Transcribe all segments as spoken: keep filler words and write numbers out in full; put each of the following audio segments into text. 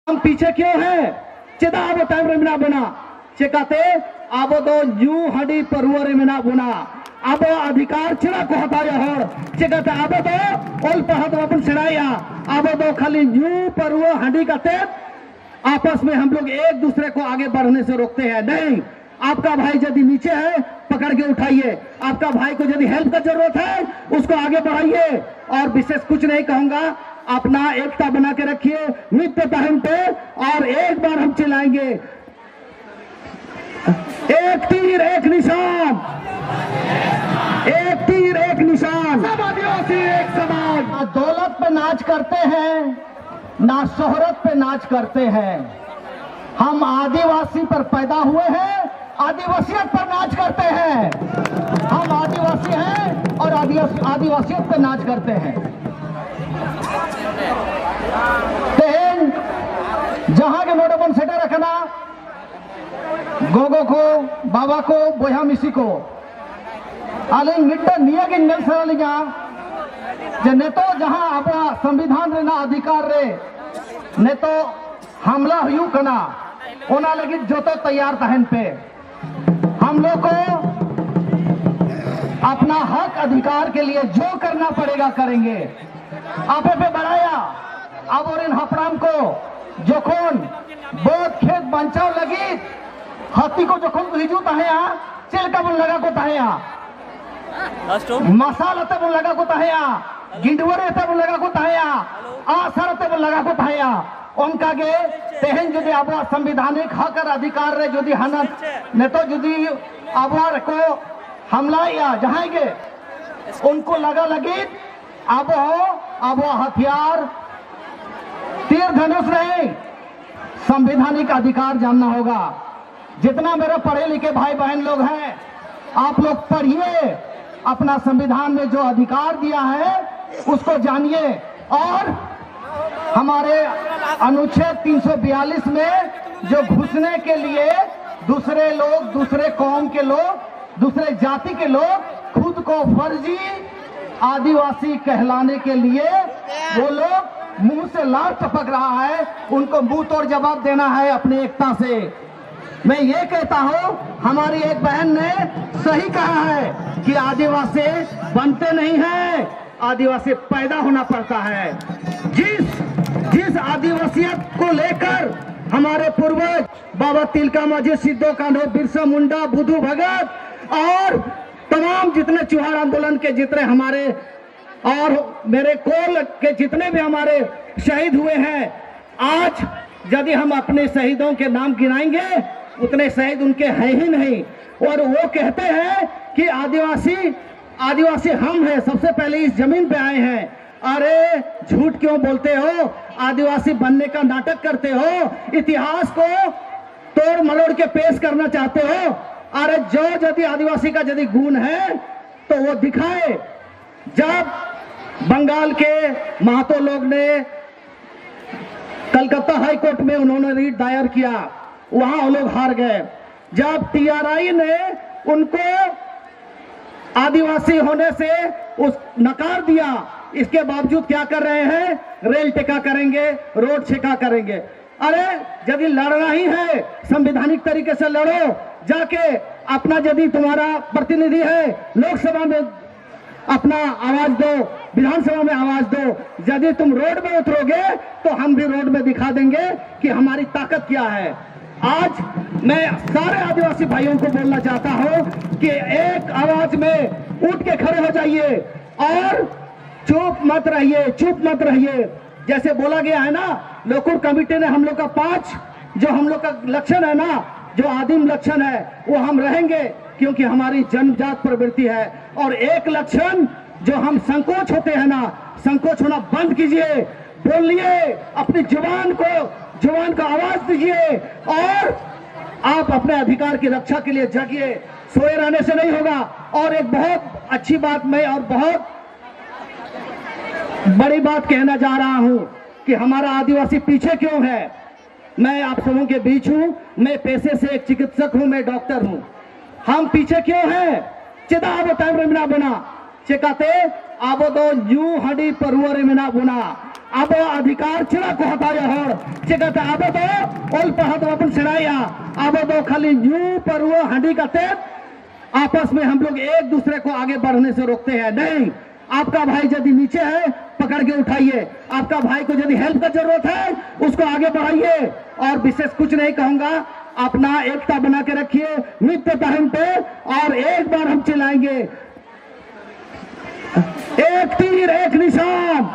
ᱟᱢ ᱯᱤᱪᱷᱮ ᱠᱮᱣ ᱦᱮ? ᱪᱮᱫᱟᱜ ᱟᱵᱚ ᱛᱟᱭᱚᱢ ᱨᱮ ᱢᱮᱱᱟᱜ ᱵᱚᱱᱟ? ᱪᱮᱠᱟᱛᱮ ᱟᱵᱚ ᱫᱚ ᱧᱩ ᱦᱟᱺᱰᱤ ᱯᱟᱹᱨᱣᱟᱹ ᱨᱮ ᱢᱮᱱᱟᱜ ᱵᱚᱱᱟ᱾ ᱟᱵᱚᱣᱟᱜ ᱚᱫᱷᱤᱠᱟᱨ ᱪᱮᱫᱟᱜ ᱠᱚ ᱦᱟᱛᱟᱣᱮᱫᱼᱟ ᱦᱚᱲ? ᱪᱮᱠᱟᱛᱮ ᱟᱵᱚ ᱫᱚ ᱚᱞ ᱯᱟᱲᱦᱟᱣ ᱫᱚ ᱵᱟᱵᱚᱱ ᱥᱮᱬᱟᱭᱮᱫᱼᱟ? ᱟᱵᱚ ᱫᱚ ᱠᱷᱟᱹᱞᱤ ᱧᱩ ᱯᱟᱹᱨᱣᱟᱹ ᱦᱟᱺᱰᱤ ᱠᱟᱛᱮ आपस में हम लोग एक दूसरे को आगे बढ़ने से रोकते हैं। नहीं, आपका भाई यदि नीचे है, पकड़ के उठाइए। आपका भाई को यदि हेल्प का जरूरत है, उसको आगे बढ़ाइए। और विशेष कुछ नहीं कहूंगा, अपना एकता बना के रखिए, मित्र बहन पे। और एक बार हम चिल्लाएंगे, एक तीर एक निशान, एक तीर एक निशान। सब आदिवासी एक समान। ना दौलत पे नाच करते हैं, ना शोहरत पे नाच करते हैं। हम आदिवासी पर पैदा हुए हैं, आदिवासियत पर नाच करते हैं। हम आदिवासी हैं और आदिवासी आदिवासियत पर नाच करते हैं। तेन जहां के नोडे बन सेटर रखना, ᱜᱚᱜᱚ ᱠᱚ, ᱵᱟᱵᱟ ᱠᱚ, ᱵᱚᱭᱦᱟ ᱢᱤᱥᱤ ᱠᱚ, ᱟᱹᱞᱤᱧ ᱢᱤᱫᱴᱟᱝ ᱱᱤᱭᱟᱹ ᱜᱤᱧ ᱢᱮᱱ ᱥᱟᱱᱟ ᱞᱤᱧᱟ ᱡᱮ ᱱᱤᱛᱚᱜ ᱡᱟᱦᱟᱸ ᱟᱵᱚᱣᱟᱜ ᱥᱚᱝᱵᱤᱫᱷᱟᱱ ᱨᱮᱱᱟᱜ ᱚᱫᱷᱤᱠᱟᱨ ᱨᱮ ᱱᱤᱛᱚᱜ ᱦᱟᱢᱞᱟ ᱦᱩᱭᱩᱜ ᱠᱟᱱᱟ, ᱚᱱᱟ ᱞᱟᱹᱜᱤᱫ ᱡᱚᱛᱚ ᱛᱮᱭᱟᱨ ᱛᱟᱦᱮᱱ ᱯᱮ᱾ हम लोग को अपना हक अधिकार के लिए जो करना पड़ेगा करेंगे। ᱟᱯᱮ ᱯᱮ ᱵᱟᱲᱟᱭᱟ, ᱟᱵᱚᱨᱮᱱ ᱦᱟᱯᱲᱟᱢ ᱠᱚ ᱡᱚᱠᱷᱚᱱ ᱵᱟᱹᱫᱽ ᱠᱷᱮᱛ ᱵᱟᱧᱪᱟᱣ ᱞᱟᱹᱜᱤᱫ ᱦᱟᱹᱛᱤ ᱠᱚ ᱡᱚᱠᱷᱚᱱ ᱠᱚ ᱦᱤᱡᱩᱜ ᱛᱟᱦᱮᱸᱜᱼᱟ, ᱪᱮᱫ ᱞᱮᱠᱟ ᱵᱚᱱ ᱞᱟᱜᱟ ᱠᱚ ᱛᱟᱦᱮᱸᱜᱼᱟ? ᱢᱟᱥᱟᱞ ᱟᱛᱮ ᱵᱚᱱ ᱞᱟᱜᱟ ᱠᱚ ᱛᱟᱦᱮᱸᱜᱼᱟ, ᱜᱤᱸᱰᱣᱟᱹᱨᱤ ᱟᱛᱮ ᱵᱚᱱ ᱞᱟᱜᱟ ᱠᱚ ᱛᱟᱦᱮᱸᱜᱼᱟ, ᱟᱜᱼᱥᱟᱨ ᱟᱛᱮ ᱵᱚᱱ ᱞᱟᱜᱟ ᱠᱚ ᱛᱟᱦᱮᱸᱜᱼᱟ᱾ ᱚᱱᱠᱟᱜᱮ ᱛᱮᱦᱮᱧ ᱡᱩᱫᱤ ᱟᱵᱚᱣᱟᱜ ᱥᱚᱝᱵᱤᱫᱷᱟᱱᱤᱠ ᱦᱚᱠ ᱟᱨ ᱚᱫᱷᱤᱠᱟᱨ ᱨᱮ ᱡᱩᱫᱤ ᱦᱟᱱᱟ ᱱᱤᱛᱚᱜ ᱡᱩᱫᱤ ᱟᱵᱚᱣᱟᱜ ᱨᱮᱠᱚ ᱦᱟᱢᱞᱟᱭᱮᱜᱼᱟ ᱡᱟᱦᱟᱸᱭ ᱜᱮ, ᱩᱱᱠᱩ ᱞᱟᱜᱟ ᱞᱟᱹᱜᱤᱫ ᱟᱵᱚ ᱦᱚᱸ ᱟᱵᱚᱣᱟᱜ ᱦᱟᱛᱤᱭᱟᱨ ᱛᱤᱨ ᱫᱷᱟᱱᱩᱥ नहीं, संवैधानिक अधिकार जानना होगा। जितना मेरे पढ़े लिखे भाई बहन लोग हैं, आप लोग पढ़िए, अपना संविधान में जो अधिकार दिया है उसको जानिए। और हमारे अनुच्छेद तीन सौ बयालीस में जो घुसने के लिए दूसरे लोग, दूसरे कौम के लोग, दूसरे जाति के लोग खुद को फर्जी आदिवासी कहलाने के लिए वो लोग मुंह से लार टपक रहा है, उनको मुंह तोड़ जवाब देना है अपनी एकता से। मैं ये कहता हूं, हमारी एक बहन ने सही कहा है कि आदिवासी बनते नहीं हैं, आदिवासी पैदा होना पड़ता है। जिस जिस आदिवासियत को लेकर हमारे पूर्वज बाबा तिलका मांझी, सिद्धो कान्हो, बिरसा मुंडा, बुधू भगत और तमाम जितने चुहार आंदोलन के जितने हमारे और मेरे कोल के जितने भी हमारे शहीद हुए हैं, आज यदि हम अपने शहीदों के नाम गिनाएंगे, उतने शहीद उनके हैं ही नहीं। और वो कहते हैं कि आदिवासी, आदिवासी हम हैं, सबसे पहले इस जमीन पे आए हैं। अरे, झूठ क्यों बोलते हो? आदिवासी बनने का नाटक करते हो, इतिहास को तोड़ मरोड़ के पेश करना चाहते हो। अरे, जो यदि आदिवासी का यदि गुण है तो वो दिखाए। जब बंगाल के महतो लोग ने कलकत्ता हाई कोर्ट में उन्होंने रिट दायर किया, वहां वो लोग हार गए। जब टीआरआई ने उनको आदिवासी होने से उस नकार दिया, इसके बावजूद क्या कर रहे हैं? रेल टेका करेंगे, रोड छेका करेंगे। अरे, यदि लड़ना ही है, संवैधानिक तरीके से लड़ो, जाके अपना यदि तुम्हारा प्रतिनिधि है लोकसभा में अपना आवाज दो, विधानसभा में आवाज दो। यदि तुम रोड में उतरोगे तो हम भी रोड में दिखा देंगे कि हमारी ताकत क्या है। आज मैं सारे आदिवासी भाइयों को बोलना चाहता हूं कि एक आवाज में उठ के खड़े हो जाइए और चुप मत रहिए, चुप मत रहिए। जैसे बोला गया है ना, लोकुर कमेटी ने हम लोग का पांच, जो हम लोग का लक्षण है ना, जो आदिम लक्षण है, वो हम रहेंगे, क्योंकि हमारी जन्मजात प्रवृत्ति है। और एक लक्षण, जो हम संकोच होते हैं ना, संकोच होना बंद कीजिए, बोलिए, अपनी जुबान को, जुबान का आवाज दीजिए और आप अपने अधिकार की रक्षा के लिए जगिए। सोए रहने से नहीं होगा। और एक बहुत अच्छी बात मैं और बहुत बड़ी बात कहना जा रहा हूं कि हमारा आदिवासी पीछे क्यों है। मैं आप सबों के बीच हूं, मैं पेशे से एक चिकित्सक हूं, मैं डॉक्टर हूं। हम पीछे क्यों हैं? ᱪᱮᱫᱟᱜ ᱟᱵᱚ ᱛᱟᱭᱚᱢ ᱨᱮ ᱢᱮᱱᱟᱜ ᱵᱚᱱᱟ? ᱪᱮᱠᱟᱛᱮ? ᱟᱵᱚ ᱫᱚ ᱧᱩ ᱦᱟᱺᱰᱤ ᱯᱟᱹᱨᱣᱟᱹ ᱨᱮ ᱢᱮᱱᱟᱜ ᱵᱚᱱᱟ᱾ ᱟᱵᱚᱣᱟᱜ ᱚᱫᱷᱤᱠᱟᱨ ᱪᱮᱫᱟᱜ ᱠᱚ ᱦᱟᱛᱟᱣᱟ ᱦᱚᱲ? ᱪᱮᱠᱟᱛᱮ ᱟᱵᱚ ᱫᱚ ᱚᱞ ᱯᱟᱲᱦᱟᱣ ᱫᱚ ᱵᱟᱵᱚᱱ ᱥᱮᱬᱟᱭᱟ, ᱟᱵᱚ ᱫᱚ ᱠᱷᱟᱹᱞᱤ ᱧᱩ ᱯᱟᱹᱨᱣᱟᱹ ᱦᱟᱺᱰᱤ ᱠᱟᱛᱮ ᱟᱯᱟᱥ ᱢᱮ ᱦᱟᱢ ᱞᱳᱜ ᱮᱠ ᱫᱩᱥᱨᱮ ᱠᱚ ᱟᱜᱮ ᱵᱟᱲᱷᱱᱮ ᱥᱮ ᱨᱚᱠᱛᱮ ᱦᱮ ᱱᱦᱤ, ᱟᱯᱠᱟ ᱵᱷᱟᱭ ᱡᱚᱫᱤ ᱱᱤᱪᱮ ᱦᱮ ᱯᱟᱠᱟᱲ ᱠᱮ ᱩᱴᱷᱟᱭᱮ, ᱟᱯᱠᱟ ᱵᱷᱟᱭ ᱠᱚ ᱡᱚᱫᱤ ᱦᱮᱞᱯ ᱠᱟ ᱡᱚᱨᱩᱨᱚᱛ ᱦᱮ ᱩᱥᱠᱚ ᱟᱜᱮ ᱵᱟᱲᱷᱟᱭᱮ, ᱚᱨ ᱵᱤᱥᱮᱥ ᱠᱩᱪ ᱱᱦᱤ ᱠᱟᱦᱩᱸᱜᱟ, ᱟᱯᱱᱟ ᱮᱠᱛᱟ ᱵᱟᱱᱟ ᱠᱮ ᱨᱟᱠᱷᱤᱭᱮ, ᱢᱤᱫ ᱛᱮ ᱛᱟᱦᱮᱱ ᱯᱮ, ᱚᱨ ᱮᱠ ᱵᱟᱨ ᱦᱟᱢ ᱪᱤᱞᱟᱭᱮᱸᱜᱮ, ᱮᱠ ᱛᱤᱨ ᱮᱠ ᱱᱤᱥᱟᱱ,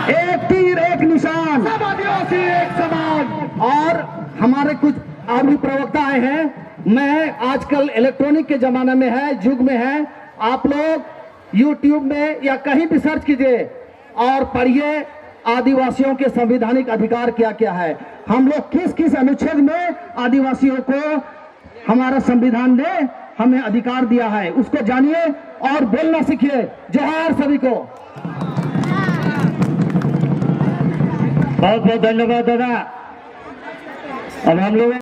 ᱮᱠ ᱛᱤᱨ ᱮᱠ ᱱᱤᱥᱟᱱ, ᱥᱟᱵ ᱟᱹᱫᱤᱵᱟᱹᱥᱤ ᱮᱠ ᱥᱟᱢᱟᱡᱽ᱾ ᱚᱨ ᱦᱟᱢᱟᱨᱮ ᱠᱩᱪ ᱚᱨ ᱵᱷᱤ ᱯᱨᱚᱵᱚᱠᱛᱟ ᱟᱭᱮ ᱦᱮ, ᱢᱮ ᱟᱡᱠᱟᱞ ᱤᱞᱮᱠᱴᱨᱚᱱᱤᱠ ᱠᱮ ᱡᱟᱢᱟᱱᱟ ᱢᱮ ᱦᱮ, ᱡᱩᱜ ᱢᱮ ᱦᱮ, ᱟᱯ ᱞᱳᱜ ᱭᱩᱴᱩᱵ ᱢᱮ ᱭᱟ ᱠᱟᱦᱤᱸ ᱵᱷᱤ ᱥᱟᱨᱪ ᱠᱤᱡᱤᱭᱮ, ᱚᱨ ᱯᱟᱲᱷᱤᱭᱮ ᱟᱹᱫᱤᱵᱟᱹᱥᱤᱭᱚᱸ ᱠᱮ ᱥᱟᱢᱵᱤᱫᱷᱟᱱᱤᱠ ᱚᱫᱷᱤᱠᱟᱨ ᱠᱮᱭᱟ ᱠᱮᱭᱟ ᱦᱮ, ᱦᱟᱢ ᱞᱳᱜ ᱠᱤᱥ ᱠᱤᱥ ᱚᱱᱩᱪᱷᱮᱫ ᱢᱮ ᱟᱹᱫᱤᱵᱟᱹᱥᱤᱭᱚᱸ ᱠᱚ ᱦᱟᱢᱟᱨᱟ ᱥᱟᱢᱵᱤᱫᱷᱟᱱ ᱱᱮ ᱦᱟᱢᱮ ᱚᱫᱷᱤᱠᱟᱨ ᱫᱤᱭᱟ ᱦᱮ, ᱩᱥᱠᱚ ᱡᱟᱱᱤᱭᱮ ᱚᱨ ᱵᱳᱞᱱᱟ ᱥᱤᱠᱷᱤᱭᱮ᱾ ᱡᱚᱦᱟᱨ ᱥᱟᱵᱷᱤ ᱠᱳ᱾ bahut bahut dhanyobad dada. Ab hum log